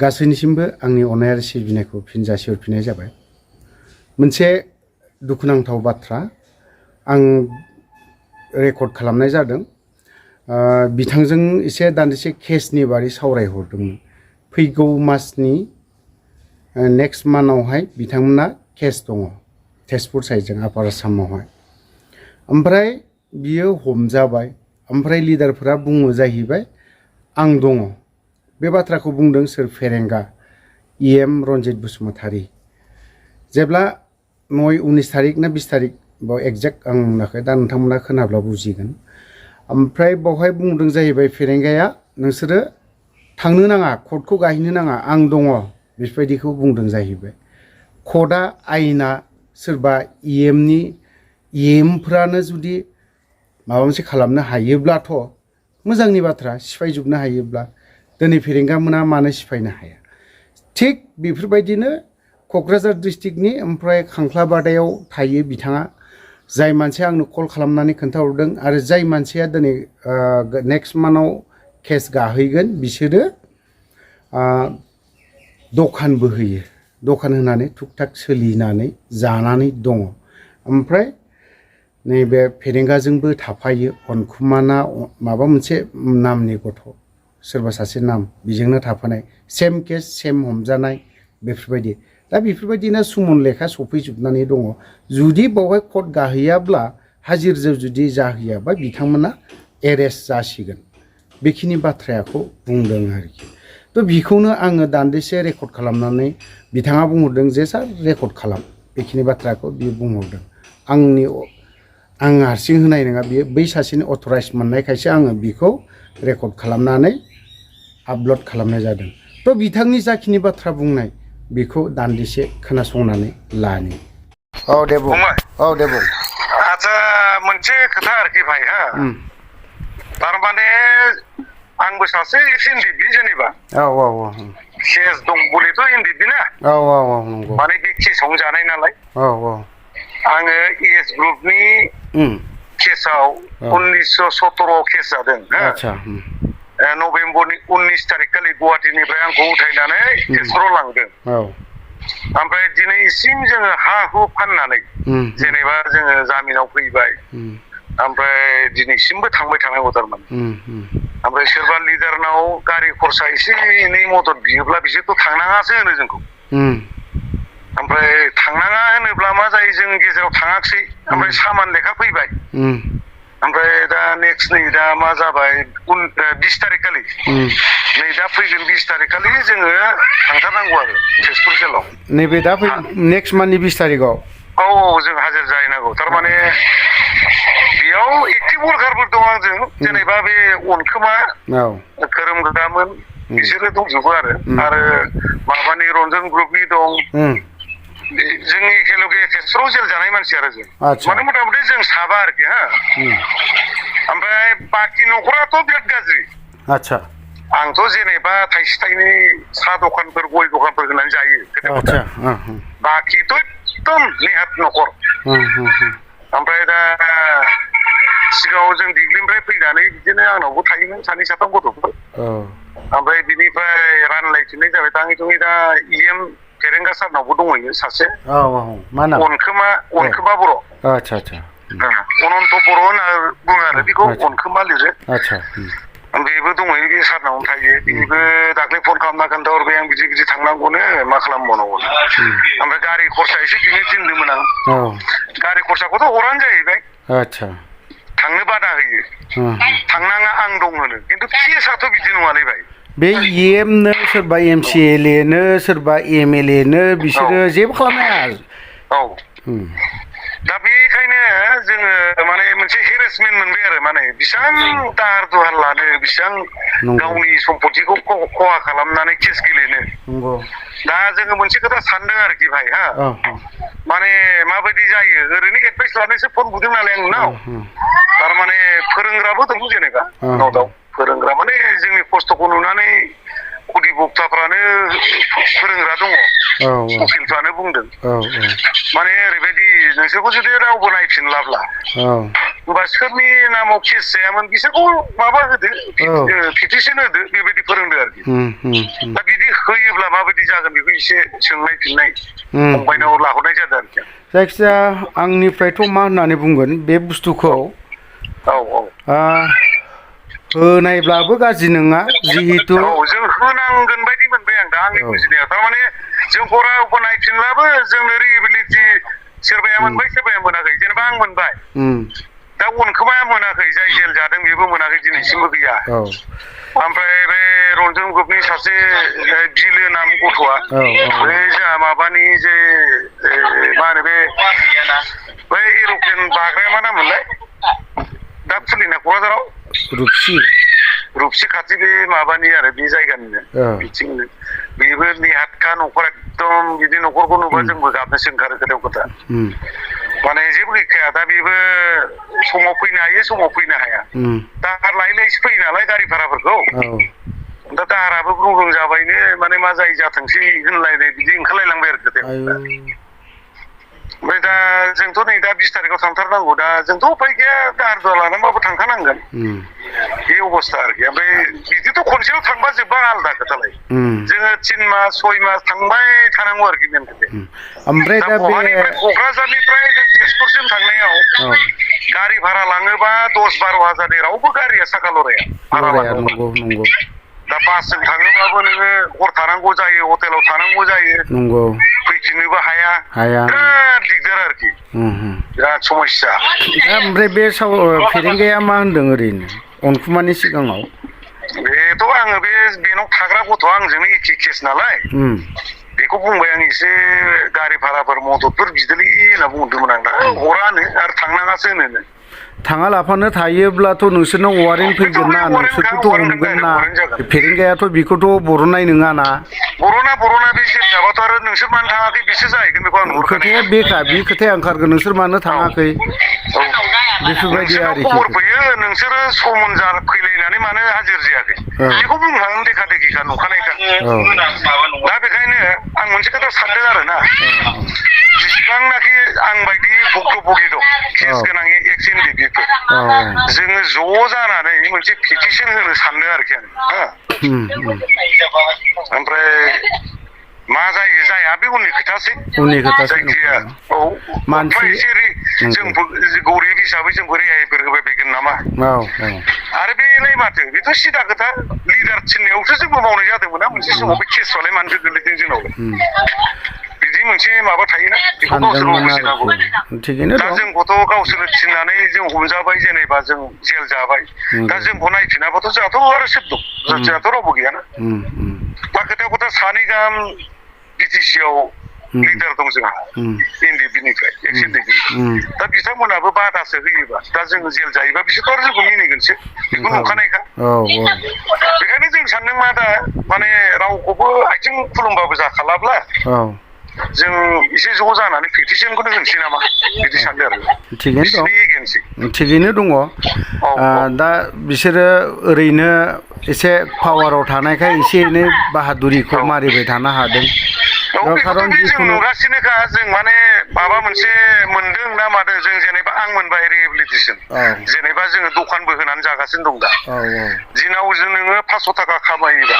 गासैनिसिमबो आंनि अननाय आरो सिबिनायखौ फिन जासिहरफिननाय जाबाय। मोनसे दुखुनांथाव बाथ्रा आं रेकर्ड खालामनाय जादों। बिथांजों एसे दान्दिसे केसनि बारै सावरायहरदोंमोन। फैगौ मासनि नेक्स्ट मान्थआवहाय बिथांमोना केस दङ तेजपुर साइडजों आपार आसामावहाय। ओमफ्राय बियो हमजाबाय। ओमफ्राय लिडारफोरा बुङो जाहैबाय आं दङ। बे बाथ्राखौ बुंदों सोर? फेरेंगा EM रन्जित बसुमतारी। जेब्ला 9-19 तारिख ना 20 तारिख बाव एक्जेक्ट आं मोनाखै, दा नोंथांमोना खोनाब्ला बुजिगोन। ओमफ्राय बावहाय बुंदों जाहैबाय फेरेंगाया नोंसोरो थांनो नाङा, कर्टखौ गाहैनो नाङा, आं दङ, बेफोरबायदिखौ बुंदों जाहैबाय। कर्टआ आयेना सोरबा EMफ्रानो जुदि माबा मोनसे खालामनो हायोब्लाथ' मोजांनि बाथ्रा, सिफायजोबनो हायोब्ला दिनै फेरेंगा मोना मानो सिफायनो हाया? थिग बेफोरबायदिनो क'क्राझार डिस्ट्रिक्टनि ओमफ्राय खांख्लाबादायाव थायो बिथाङा। जाय मानसिया आंनो कल खालामनानै खोन्थाहरदों आरो जाय मानसिया दिनै नेक्स्ट मान्थआव केस गाहैगोन बिसोरो दखानबो होयो। दखान होनानै थुक थाक सोलिनानै जानानै दङ। ओमफ्राय नैबे फेरेंगाजोंबो थाफायो अनखुमाना माबा मोनसे नामनि गथ', सोरबा सासे नाम, बेजोंनो थाफानाय। सेम केस सेम हमजानाय बेफोरबायदि। दा बेफोरबायदिनो सुमन लेखा सफैजोबनानै दङ। जुदि बावहाय कर्ट गाहैयाब्ला, हाजिरजों जुदि जाहैयाबा बिथांमोना एरेस्ट जासिगोन। बेखिनि बाथ्राखौ बुंदों आरोखि। थ' बेखौनो आङो दान्दिसे रेकर्ड खालामनानै बिथाङा बुंहरदों जे सार रेकर्ड खालाम, बेखिनि बाथ्राखौ बियो बुंहरदों। आं हारसिं होनाय नङा, बियो बै सासेनि अथराइज मोननायखायसो आङो बेखौ रेकर्ड खालामनानै आपल'ड खालामनाय जादों। थ' बिथांनि जाखिनि बाथ्रा बुंनाय बेखौ दान्दिसे खोनासंनानै लानि। औ दे बुं। औ दे बुं। आच्छा, मोनसे खोथा आरोखि भाई, हा थारमाने आंबो सासे एनडिपि जेनेबा। औ औ औ केस दं बोलिथ' एनडिपि ना। औ औ औ नंगौ। माने बे केसावनो जानाय नालाय। औ औ आङो एस ग्रुपनि केसाव 1917 केस जादों। आच्छा। नभेम्बरनि 19 तारिख खालि गुवाहाटीनिफ्राय आंखौ उथायनानै तेजपुराव लांदों। औ। ओमफ्राय दिनैसिम जोङो हा हु फाननानै जेनेबा जोङो जामिनाव फैबाय। ओमफ्राय दिनैसिमबो थांबाय थानाय अर्डारमोन। ओमफ्राय सोरबा लिडारनाव गारि खरसा एसे एनै मदद बियोब्ला बिसोरथ' थांनाङासो होनो जोंखौ। ओमफ्राय थांनाङा होनोब्ला मा जायो, जों गेजेराव थाङाखिसै। ओमफ्राय सामान लेखा फैबाय। ओमफ्राय दा नेक्स्ट नै दा मा जाबाय 20 तारिख खालि, नै दा फैगोन 20 तारिख खालि जोङो थांथारनांगौ आरो तेजपुर जेलाव। नैबे दा नेक्स्ट मान्थनि 20 तारिखआव? औ जों हाजिर जाहैनांगौ। थारमाने बेयाव एक्टिभ वर्कारफोर दं आंजों, जेनेबा बे अनखोमा खोरोमग्रामोन बिसोरो दंजोबो आरो माबानि रन्जन ग्रुपनि दं। जोंनि एखेलगे तेजपुराव जेल जानाय मानसि आरो जों माने मथा मथि जों साबा आरोखि। ओमफ्राय बाखि न'खराथ' बिराद गाज्रि। आच्छा। आंथ' जेनेबा थाइसे थाइनै साहा दखानफोर गय दखानफोर होनानै जायो। बाखिथ' एकदम नेहाथ न'खर। ओमफ्राय दा सिगाङाव जों दिग्लिनिफ्राय फैनानै बिदिनो आंनावबो थायोमोन सानै साथाम गथ'फोर। ओमफ्राय बिनिफ्राय रानलायफिननाय जाबाय। थाङै थुङै दा EM फेरेंगा सारनावबो दंहैयो सासे। अनखोमा बर'। आच्छा आच्छा। अनन्त बर' होनना बुङो आरो बेखौ, अनखोमा लिरो। आच्छा। बेबो दंहैयो, बे सारनावनो थायो। बेबो दाख्लै फन खालामना खोन्थाहरबाय आं बिदि बिदि थांनांगौनो, मा खालामबावनांगौ। ओमफ्राय गारि खरसा एसे बिनो थिनदोंमोन आं। गारि खरसाखौथ' हरानो जाहैबाय। आच्छा। थांनो बादा होयो। थांनाङा आं दं होनो, खिन्थु केसाथ' बिदि नङालै भाई। बे EMनो सोरबा MCLA नो सोरबा MLA नो बिसोरो जेबो खालामनो हाया। औ। दा बेखायनो जोङो माने मोनसे हेरेसमेन्ट मोनबाय आरो, माने बेसेबां दाहार दुहार लानो, बेसेबां गावनि सम्पतिखौ खहा खालामनानै केस गेलेनो। दा जोङो मोनसे खोथा सानदों आरोखि भाई, हा माने माबायदि जायो, ओरैनो एडभाइस लानोसो फन बुदों नालाय आंनाव। थारमाने फोरोंग्राबो दं जेनेबा, न'दाव फोरोंग्रा माने जोंनि खस्थ'खौ नुनानै अधिबक्ताफ्रानो फोरोंग्रा दङ। उकिलफ्रानो बुंदों माने ओरैबायदि, नोंसोरखौ जुदि रावबो नायफिनलाब्ला होमबा सोरनि नामाव केस जायामोन बिसोरखौ माबा होदो, पिटिसन होदो, बेबायदि फोरोंदो आरोखि। दा बिदि होयो होयोब्ला माबायदि जागोन बेखौ एसे सोंनाय फिननाय फंबायनाव लाहरनाय जादों आरोखि जायखिजाया आंनिफ्रायथ' मा होननानै बुंगोन बे बुस्थुखौ होनायब्लाबो गाज्रि नङा जिहेतु जों होनांगोन बायदि मोनबाय आं दा आंनि बुजिनायाव थारमाने जों हरावबो नायफिनब्लाबो जोंनो रिएबिलिटि सोरबाया मोनबाय सोरबाया मोनाखै जेनेबा आं मोनबाय दा अनखोमाया मोनाखै जाय जेल जादों बेबो मोनाखै दिनैसिमबो गैया ओमफ्राय बे रन्जन ग्रुपनि सासे बिलो नाम गथ'आ बे जोंहा माबानि जे मा होनो बै एर'प्लेन बाग्राया मा नाम मोनलाय दा खुलिना क'क्राझाराव रुपसि खाथि बे माबानि आरो बे जायगानिनो बिथिंनो बेबो नेहातखा न'खर एकदम बिदि न'खरखौ नुबा जोंबो गाबनोसो ओंखारो खोथायाव खोथा माने जेबो गैखाया दा बेबो समाव फैनो हायो समाव फैनो हाया दाहार लायै लायैसो फैयो नालाय गारि भाराफोरखौ दा दाहाराबो ब्रुं जाबायनो माने मा जायो जाथोंसै होनलायनाय बिदि ओंखारलायलांबाय आरो खोथाया ओमफ्राय दा जोंथ' नै दा 20 तारिखआव थांथारनांगौ दा जोंथ' उफाय गैया दाहार दुहार लानानैबाबो थांखानांगोन बे अबस्था आरोखि ओमफ्राय बिदिथ' खनसेल' थांबा जोबबा आलादा खोथालाय जोङो 3 मास 6 मास थांबाय थानांगौ आरोखि मेन खोथाया ओमफ्राय दा बहानिफ्राय क'क्राझारनिफ्राय जों तेजपुरसिम थांनायाव गारि भारा लाङोबा 10-12 हाजारनि रावबो गारिया साखा लराया भारा लाङोबा दा बासजों थाङोबाबो नोङो हर थानांगौ जायो हटेलाव थानांगौ जायो फैफिननोबो हाया बिराद दिगदार आरोखि बिराद समस्या ओमफ्राय बे फेरेंगाया मा होनदों ओरैनो अनखुमानि सिगाङाव बेथ' आङो बेनाव थाग्रा गथ'आ आंजोंनो एखे केस नालाय बेखौ बुंबाय आं एसे गारि भाराफोर मददफोर बिदोलै होनना बुंदोंमोन आं दा हरानो आरो थांनाङासो होनो थाङा लाफानो थायोब्लाथ' नोंसोरनाव वारेन्ट फैगोन ना नोंसोरखौथ' हमगोन ना फेरेंगायाथ' बेखौथ' बरननाय नङा ना बरना बे जेल जाबाथ' आरो नोंसोर मानो थाङाखै बिसो जाहैगोन बेखौ आं खोथाया बेखा बे खोथाया ओंखारगोन नोंसोर मानो थाङाखै बेफोरबायदि आरोखि खबर फैयो नोंसोरो समन फैलायनानै मानो हाजिर जायाखै बेखौ बुंखागोन देखा देखिखा नुखानायखा दा बेखायनो आं मोनसे खोथा सानदों आरो ना जेसेबांनाखि आं बायदि भुक्तभोगि दं केस गोनां एक्स इन्डिभिडुवेल जोङो ज' जानानै मोनसे पिटिसन होनो सानदों आरोखि आं ओमफ्राय मा जायो जाया बे उननि खोथासै जायखिया जों गरिब हिसाबै जोंबो रेहायफोर होबाय फैगोन नामा आरो बेलाय माथो बेथ' सिदा खोथा लिडार थिननायावसो जोंबो मावनाय जादोंमोन ना मोनसे समाव बे केसआलाय मानो गोग्लैदों जोंनाव बिदि मोनसे माबा थायोना बेखौ गावसोरनो बुजिनांगौ दा जोंखौथ' गावसोरनो थिननानै जों हमजाबाय जेनेबा जों जेल जाबाय दा जोंखौ नायफिनाबाथ' जोंहाथ' आरो सोर दं जोंहाथ' रावबो गैयाना दा खोथा सानै गाहाम बिटिसिआव लिडार दं जोंहा एनडिएफबिनिफ्राय एक्स एनडिएफबि दा बिथांमोनाबो बादासो होयोबा दा जोङो जेल जायोबा बिसोरथ' आरो जोंखौ मिनिगोनसो बेखौ नुखानायखा बेखायनो जों सानदों मा दा माने रावखौबो आथिं खुलुमबाबो जाखालाब्ला जों एसे ज' जानानै पेटिसनखौनो होनोसै नामा बिदि सानदों आरो थिगैनो दङ दा बिसोरो ओरैनो एसे पावाराव थानायखाय एसे एनै बाहादुरिखौ मारिबाय थानो हादों खारन जों नुगासिनोखा जों माने माबा मोनसे मोनदों ना मादों जों जेनेबा आं मोनबाय रिहेबिलिटेसन जेनेबा जोङो दखानबो होनानै जागासिनो दं दा दिनाव नोङो 500 थाखा खामायोबा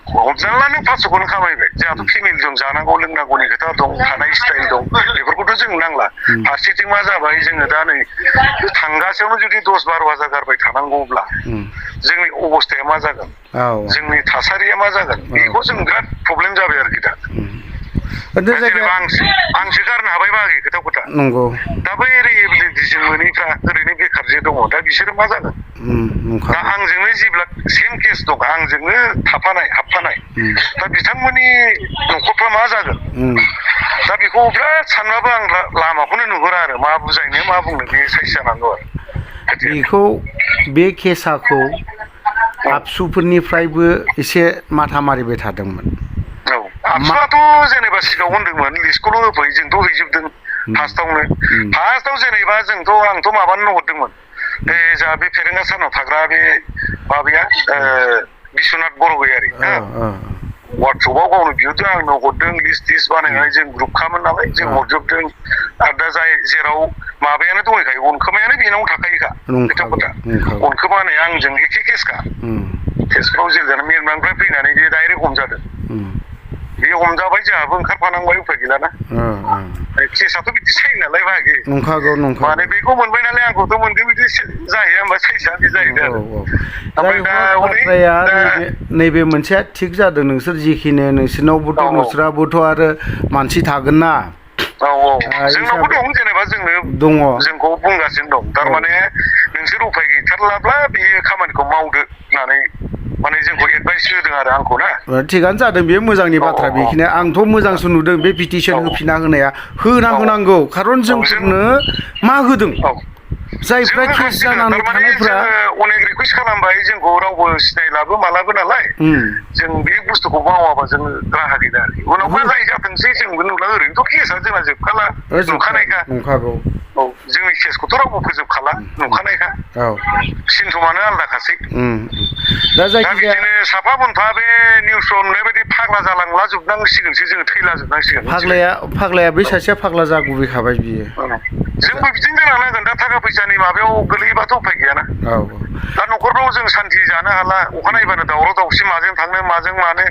हमजाला नों 500खौनो खामायबाय जोंहाथ' फेमिलिजों जानांगौ लोंनांगौनि खोथा दं थानाय स्टाइल दं बेफोरखौथ' जों नांला फारसेथिं मा जाबाय जोङो दा नै थांगासेयावनो जुदि 10-12 हाजार गारबाय थानांगौब्ला जोंनि अबस्थाया मा जागोन जोंनि थासारिया मा जागोन बेखौ जों बिराद प्रब्लेम जाबाय आरोखि दा जेनेबा आंसो गारनो हाबाय बागै खोथा नंगौ दा बै रिहेबिलिटेसन मोनैफ्रा ओरैनो बेखार जे दङ दा बिसोरो मा जागोन दा आंजोंनो जेब्ला सेम केस दं आंजोंनो हाबफानाय दा बिथांमोननि न'खरफ्रा मा जागोन दा बेखौ बिराद सानबाबो आं लामाखौनो नुहुरा आरो मा बुजायनो मा बुंनो बे साइस जानांगौ आरो बेखौ बे केसाखौ आबसुफोरनिफ्रायबो एसे माथा मारिबाय थादोंमोन आबसुआथ' जेनेबा सिगाङाव होनदोंमोन लिस्टखौल' होफै जोंथ' हैजोबदों फार्स्टआव जेनेबा आंथ' माबानो हरदोंमोन बे जा बे फेरेंगा सानाव थाग्रा बे माबाया बिश्वनाथ बरगयारि वाट्सएपआव गावनो बिहरदों आंनो हरदों लिस्ट बानायनानै जों ग्रुपखामोन नालाय जों हरजोबदों आरो दा जेराव माबायानो दंखायो अनखोमायानो बेनावनो थाखायोखा खोथा अनखोमा होननाया आंजों एखे केसखा तेजपुराव जेल जाना मिरमानिफ्राय फैनानै बे डाइरेक्ट हमजादों बे हमजाबाय जोंहाबो ओंखारफानांबाय उफाय गैलाना केसाथ' बिदि जायो नालाय बाहागि नंखागौ माने बेखौ मोनबाय नालाय आंखौथ' मोनगोन बिदि जाहैया होमबा साइसआ बे जाहैदों आरो ओमफ्राय दा बाथ्राया नैबे मोनसेया थिग जादों नोंसोर जिखिनि नोंसोरनावबोथ' नोंसोराबोथ' आरो मानसि थागोन ना जोंनावबो दं जेनेबा जोंनो दङ जोंखौ बुंगासिनो दं थारमाने नोंसोर उफाय गैथारलाब्ला बेयो खामानिखौ मावदो होननानै माने जोंखौ एडभाइस होदों आरो आंखौ ना थिगानो जादों बेयो मोजांनि बाथ्रा बेखिनि आंथ' मोजांसो नुदों बे पिटिसन होफिना होनाया होनांगौ खारन जोंफोरनो मा होदों जायफ्रा केस जानानै थानायफ्रा अनेक रिकुवेस्ट खालामबाय जोंखौ रावबो सिनायलाबो मालाबो नालाय जों बे बुस्थुखौ मावाबा जों राहा गैला आरोखि उनाव मा जायो जाथोंसै जोंबो नुला ओरैनोथ' केसआ जोंना जोबखाला नुखानायखा नंखागौ जोंनि केसखौथ' रावबो फोजोबखाला नुखानायखा सिन्थमानो आलादाखासै दा बिदिनो साफा मोनफा बे निउसआव नुनाय बायदि फाग्ला जालांला जोबनांसिगोनसो जोङो थैला जोबनांसिगोन फाग्लाया बै सासेया फाग्ला जागुबैखाबाय बियो जोंबो बिदिनो जालांनांगोन दा थाखा फैसानि माबायाव गोलैयोबाथ' उफाय गैयाना दा न'खरफ्राव जों सान्थि जानो हाला अखानायबानो दावराव दावसि माजों थांनो माजों मानो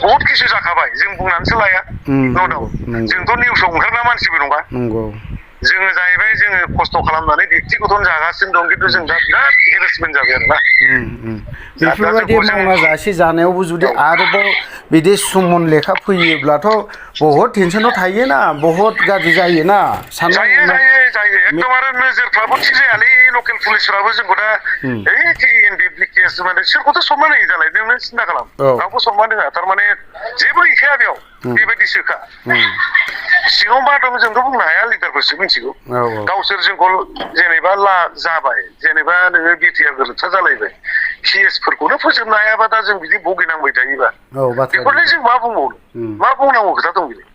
बहुद किसु जाखाबाय जों बुंनानैसो लाया न' दाउट जोंथ' निउसाव ओंखारग्रा मानसिबो नङा जोङो जाहैबाय जोङो खस्थ' खालामनानै बेक्तिगत जागासिनो दं खिन्थु जों दा बिराद हेरेसमेन्ट जाबाय आरोना बेफोरबायदि मावना जासे जानायावबो जुदि आरोबाव बिदि सुमन लेखा फैयोब्लाथ' बहुद टेनसनाव थायोना बहुद गाज्रि जायोना जायो एकदम आरो नोजोरफ्राबो थिग जायालै लकेल पुलिसफ्राबो जोंखौ दा केस माने सोरखौथ' सनमान होयो दालाय नोंनो सिन्था खालाम रावबो सनमान होआ थारमाने जेबो गैखाया बेयाव बेबायदिसोखा सिङाव मा दं जोंथ' बुंनो हाया लिडारफोरसो मिथिगौ गावसोर जोंखौ जेनेबा जाबाय जेनेबा नोङो बिटिआर गोरोबथा जालायबाय केसफोरखौनो फोजोबनो हायाबा दा जों बिदि भुगिनांबाय थायोबा बेफोरलाय जों मा बुंबावनो मा बुंनांगौ खोथा दं बिलाय